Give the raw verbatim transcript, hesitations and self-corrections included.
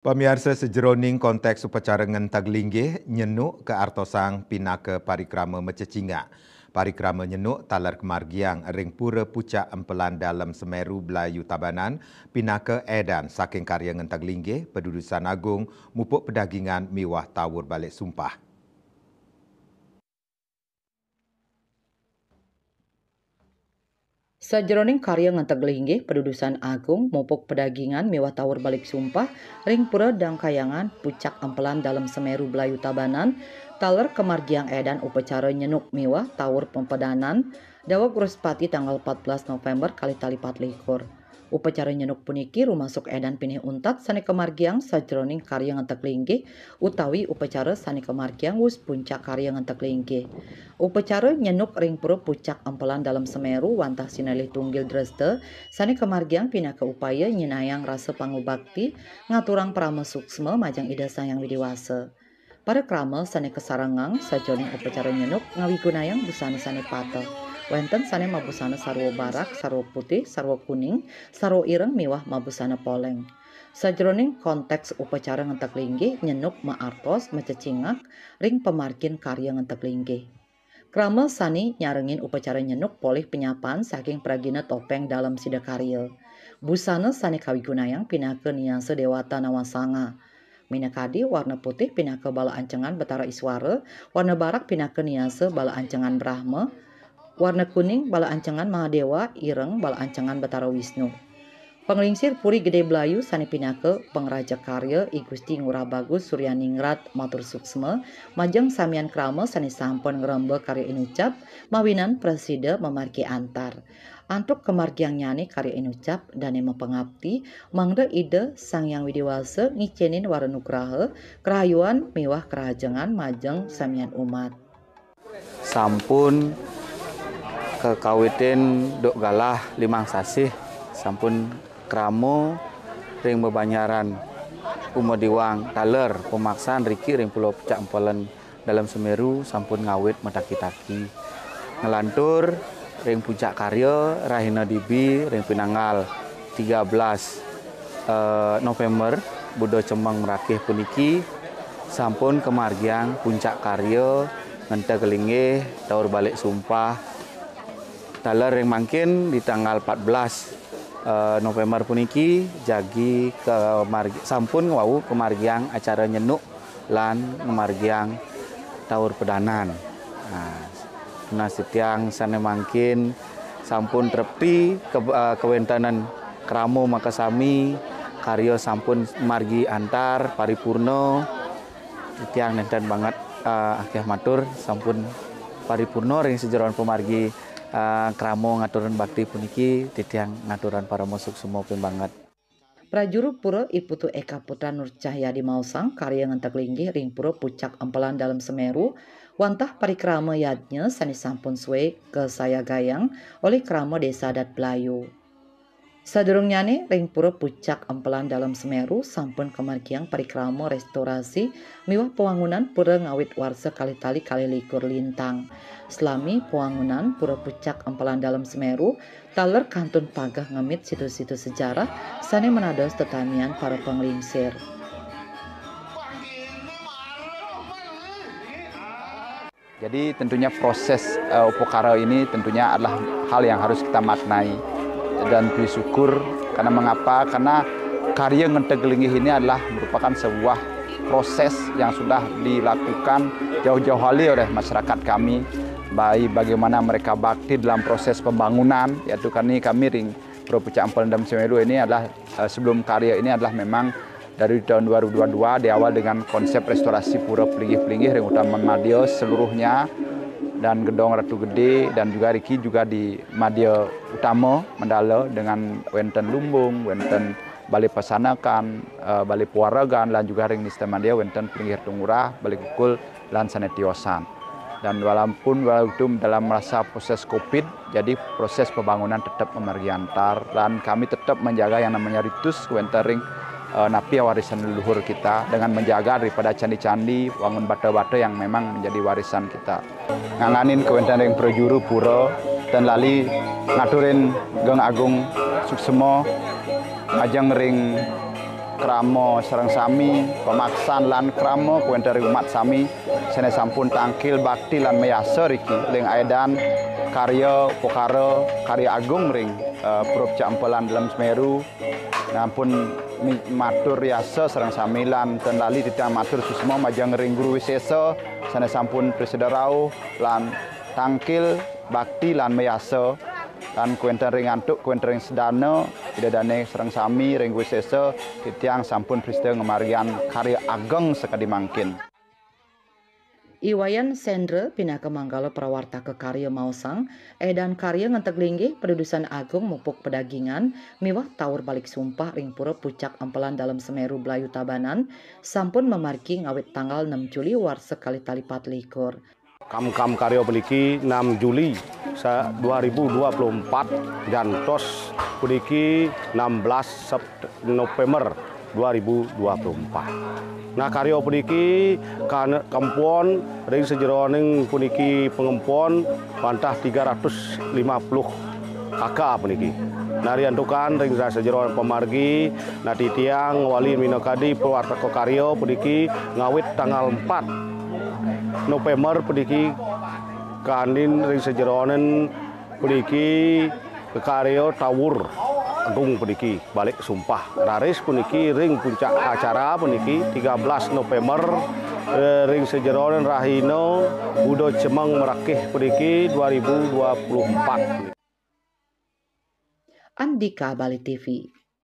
Pamiarsa, sajeroning konteks upacara ngenteg linggih, nyenuk kaartosang pinaka parikrama macecingak. Parikrama nyenuk taler kamargiang ring Pura Pucak Empelan Dalem Semeru, Blayu Tabanan, pinaka edan saking karya ngenteg linggih, padudusan agung, mupuk pedagingan miwah tawur balik sumpah. Sajeroning karya ngenteg linggih, padudusan agung, mupuk pedagingan miwah tawur balik sumpah ring Pura Dangkayangan, Pucak Empelan Dalem Semeru, Blayu Tabanan, taler kamargiang edan upacara nyenuk miwah tawur pempedanan, daweg Wrespati, tanggal empat belas November kalih tali patlikur. Upacara nyenuk puniki rumasuk edan pinih untat sane kamargiang sajeroning karya ngenteg linggih utawi upacara sane kamargiang wus puncak karya ngenteg linggih. Upacara nyenuk ring Pura Pucak Empelan Dalem Semeru wantah sinalih tunggil dresta sane kamargiang pinaka upaya nyinayang rasa pangubakti, ngaturang parama suksma majeng Ida Sang Hyang Widi Wasa. Parikrama sane kasarengang sajeroning upacara nyenuk ngawigunayang busana sane pateh. Wenten sane mabusana sarwa barak, sarwa putih, sarwa kuning, sarwa ireng miwah mabusana poleng. Sajeroning konteks upacara ngenteg linggih, nyenuk maartos macecingak ring pamargin karya ngenteg linggih. Krama sane nyarengin upacara nyenuk polih penyapan saking pragina topeng Dalem Sidakarya. Busana sane kawigunayang pinaka niasa dewata nawasanga. Minakadi, warna putih pinaka bala ancengan Betara Iswara, warna barak pinaka niasa bala ancengan Brahma, warna kuning bala ancengan Mahadewa, ireng bala ancengan Betara Wisnu. Panglingsir Puri Gede Blayu sane pinaka pangraja karya I Gusti Ngurah Bagus Suryaningrat matur suksma majeng samian krama sane sampun ngremba karya inucap mawinan prasida mamargi antar. Antuk kamargiangnyane karya inucap dane mapangapti, mangda Ida Sang Hyang Widi Wasa ngicenin wara nugraha, karahayuan miwah karahajengan majeng samian umat. Sampun kakawitin duk galah limang sasih, sampun krama ring bebanjaran Uma Diwang taler pamaksan riki ring Pulau Pucak Empelan Dalem Semeru sampun ngawit mataki-taki. Nglantur ring puncak karya rahina dibi ring pinanggal tiga belas, eh, November Buda Cemeng Merakih puniki sampun kamargiang puncak karya ngenteg linggih, tawur balik sumpah. Taler ring mangkin di tanggal empat belas, eh, November puniki jagi kamargi-, sampun wau kamargiang acara nyenuk lan ngamargiang tawur pedanan. Nah, tunas titiang sane mangkin sampun trepti ke-, eh, kawentenan krama makasami, karya sampun margi antar paripurna. Titiang nenten banget, eh, akeh matur, sampun paripurna ring sajeroning pamargi, eh, krama ngaturang bakti puniki, titiang ngaturang parama suksma ping banget. Prajuru Pura I Putu Eka Putra Nur Cahyadi maosang karya ngenteg linggih ring Pura Pucak Empelan Dalem Semeru, wantah parikrama yadnya sane sampun suwe kasayagayang olih krama Desa Adat Blayu. Sadurungnyane ring Pura Pucak Empelan Dalem Semeru sampun kamargiang parikrama restorasi miwah pawangunan pura ngawit warsa kalih tali kalih likur lintang. Salami pawangunan Pura Pucak Empelan Dalem Semeru taler kantun pageh ngemit situs-situs sejarah sane manados tetamian para panglingsir. Jadi tentunya proses, eh, upakara ini tentunya adalah hal yang harus kita maknai dan bersyukur. Karena mengapa? Karena karya ngenteg linggih ini adalah merupakan sebuah proses yang sudah dilakukan jauh-jauh hari oleh masyarakat kami, baik bagaimana mereka bakti dalam proses pembangunan, yaitu kami, kami ring Pura Pucak Empelan Dalem Semeru ini adalah, eh, sebelum karya ini adalah memang dari tahun dua ribu dua puluh dua di awal dengan konsep restorasi pura pelinggih-pelinggih ring utama madya seluruhnya dan gedong Ratu Gede dan juga riki juga di madya utama mandala dengan wenten lumbung, wenten balai pasanakan, eh, balai pewaregan, lan juga ring nista madya wenten pelinggih Ratu Ngurah, balai kukul, lan sane tiosan. Dan walaupun waktu dalam masa proses covid, jadi proses pembangunan tetap memargi antar dan kami tetap menjaga yang namanya ritus wenten ring, eh, napi warisan leluhur kita dengan menjaga daripada candi-candi, wangun bata-bata yang memang menjadi warisan kita. Nganganin kawenten ring prajuru pura, ten lali ngaturin geng agung suksma majeng ring Krama sareng sami, pamaksan lan krama kawéntenan ring umat sami, sané sampun tangkil bakti lan mayasa riki ring aédan karya upakara, karya agung ring, eh, Pura Pucak Empelan Dalem Semeru. Sampun mi-, matur riasa sareng sami lan ten lali titiang matur suksma majeng ring Guru Wisésa, sané sampun prasida rauh lan tangkil bakti lan mayasa, lan kawéntenan ring antuk, kawéntenan ring sedana, Ida dané sareng sami ring Guru Wisésa, titiang sampun prasida ngamargiang karya ageng sakadi mangkin. I Wayan Sendra pinaka manggala prawartaka karya maosang, aédan karya ngenteg linggih padudusan agung mupuk padagingan miwah taur balik sumpah ring Pura Pucak Empelan Dalem Semeru Blayu Tabanan, sampun mamargi ngawit tanggal nem Juli warsa kalih tali patlikur. Kamkam karya puniki enam Juli sa-, dua ribu dua puluh empat, jantos puniki enam belas Sep-, November dua ribu dua puluh empat. Nah, karya puniki kan-, kempon ring sajeroning puniki pangempon wantah tiga ratus lima puluh K K puniki. Nah, riantukan ring sajeroning pamargi, nah, titiang wali minakadi prawartaka karya puniki ngawit tanggal empat November puniki, kadi ring sajeroning puniki karya taur agung puniki balik sumpah. Raris puniki ring puncak acara puniki tiga belas November, eh, ring sajeroning rahina Buda Cemeng Merakih puniki dua ribu dua puluh empat. Andika Bali T V.